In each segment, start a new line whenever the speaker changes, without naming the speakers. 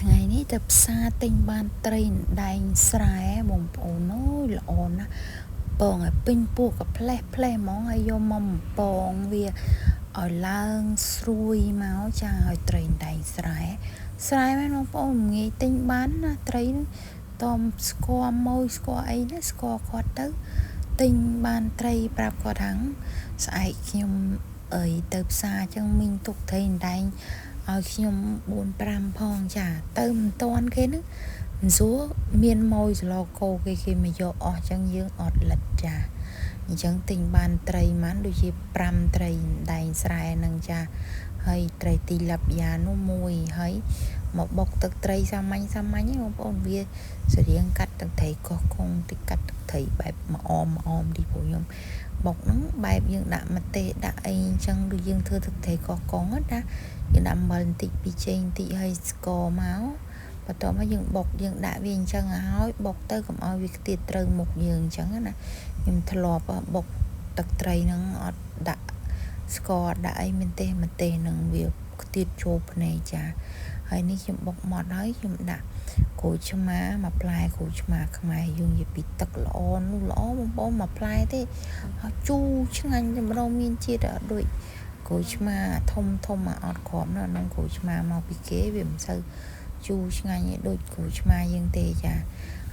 ថ្ងៃនេះទៅផ្សារទិញបានត្រីអណ្ដែងស្រែបងប្អូនអើយល្អណាស់ពងឲ្យពេញពោះក៏ផ្លេះផ្លេះហ្មងហើយយកមកបំពងវាឲ្យឡើងស្រួយមកចាឲ្យត្រីអណ្ដែងស្រែស្រែមែនបងប្អូនងាយទិញបានណាត្រីនឹងតមស្គាល់ម៉ួយស្គាល់អីណាស្គាល់គាត់ទៅទិញបានត្រីប្រាប់គាត់ថាស្អែកខ្ញុំអីទៅផ្សារចឹងមីងទុកត្រីអណ្ដែងឲ្យខ្ញុំ4 5ផងចាទៅមិនតាន់គេហ្នឹងមិនស្រួលមានម៉ួយស្លកោគេគេមកយកអស់ចឹងយើងអត់លិតចាអញ្ចឹងទិញបានត្រីម៉ាន់ដូចជា5ត្រីដែងស្រែហ្នឹងចាហើយត្រីទីឡាប់យ៉ានោះមួយហើយមកបុកទឹកត្រីសាមញ្ញសាមញ្ញហ្នឹងបងប្អូនវាសរៀងកាត់ទឹកត្រីកោះកុងតិចកាត់ទឹកត្រីបែបម្អមម្អមទីព្រោះខ្ញុំបុកហ្នឹងបែបយើងដាក់ម្ទេសដាក់អីអញ្ចឹងដូចយើងធ្វើទឹកត្រីកោះកុងណាយើងដាក់អំបិលបន្តិចពីចេងបន្តិចហើយស្ករមកបន្ទាប់មកយើងបុកយើងដាក់វាអញ្ចឹងឲ្យបុកទៅកុំឲ្យវាខ្ទាតត្រូវមុខយើងអញ្ចឹងណាខ្ញុំធ្លាប់បុកទឹកត្រីហ្នឹងអត់ដាក់ស្ករដាក់អីមានទេម្ទេសនឹងវាខ្ទាតចូលភ្នែកចាហើយនេះខ្ញុំបុកម៉ត់ហើយខ្ញុំដាក់ក្រូចឆ្មាមួយផ្លែក្រូចឆ្មាខ្មែរយើងនិយាយពីទឹកល្អនោះល្អបងប្អូនមួយផ្លែទេហើយជូរឆ្ងាញ់តែម្ដងមានជាតិអត់ដូចក្រូចឆ្មាធំធំអត់គ្រាប់នោះក្នុងក្រូចឆ្មាមកពីគេវាមិនសូវជូរឆ្ងាញ់ឯដូចក្រូចឆ្មាយើងទេចា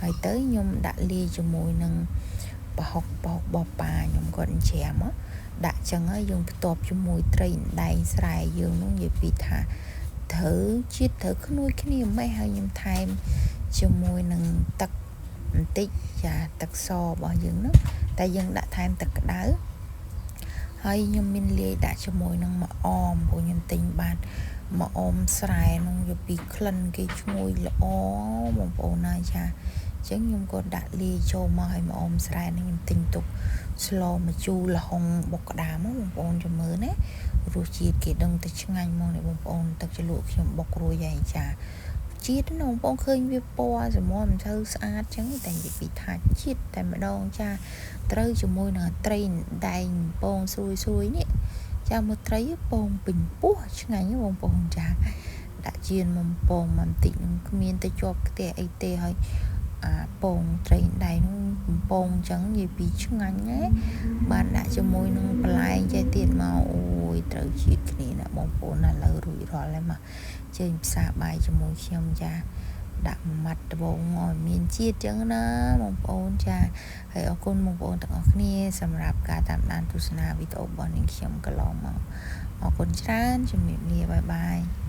ហើយទៅខ្ញុំដាក់លាយជាមួយនឹងប្រហុកប្រហុកបប៉ាខ្ញុំគាត់អញ្ច្រាមដាក់ចឹងហើយយើងផ្ទាប់ជាមួយត្រីអណ្ដែងស្រែយើងនោះនិយាយពីថាត្រូវជាតិត្រូវក្នួយគ្នាម៉េះហើយខ្ញុំថែមជាមួយនឹងទឹកបន្តិចចាទឹកសរបស់យើងនោះតែយើងដាក់ថែមទឹកក្តៅហើយខ្ញុំមានលាយដាក់ជាមួយនឹងម្អមព្រោះខ្ញុំទិញបានម្អមស្រែនោះយកពីក្លិនគេឈ្ងុយល្អបងប្អូនណាចាអញ្ចឹងខ្ញុំក៏ដាក់លាយចូលមកឲ្យម្អមស្រែនេះខ្ញុំទិញទុកស្លម្ជូរល្ហុងបុកក្តាមបងប្អូនចាំមើលណារសជាតិគេដឹងតែឆ្ងាញ់ហ្មងនេះបងប្អូនទឹកជ្រលក់ខ្ញុំបុករួចហើយចាជាតិណាបងប្អូនឃើញវាពណ៌សមមិនសូវស្អាតចឹងតែនិយាយពីថាជាតិតែម្ដងចាត្រូវជាមួយនឹងត្រីដែងពងស្រួយស្រួយនេះចាមើលត្រីពងពេញពោះឆ្ងាញ់បងប្អូនចាដាក់ជៀនបំពងបន្តិចនឹងគ្មានទៅជាប់ខ្ទះអីទេហើយអាពងត្រីដែងនោះបំពងចឹងនិយាយពីឆ្ងាញ់ណាបានដាក់ជាមួយនឹងបន្លែចេះទៀតមកអូយត្រូវជាតិគ្នាណាបងប្អូនឥឡូវរួចរាល់ហើយមកជើញផ្សារបាយជាមួយខ្ញុំចាដាក់មួយម៉ាត់ដបងឲ្យមានជាតិចឹងណាបងប្អូនចាហើយអរគុណបងប្អូនទាំងអស់គ្នាសម្រាប់ការតាមដានទស្សនាវីដេអូរបស់នាងខ្ញុំកន្លងមកអរគុណច្រើនជំរាបលាបាយបាយ។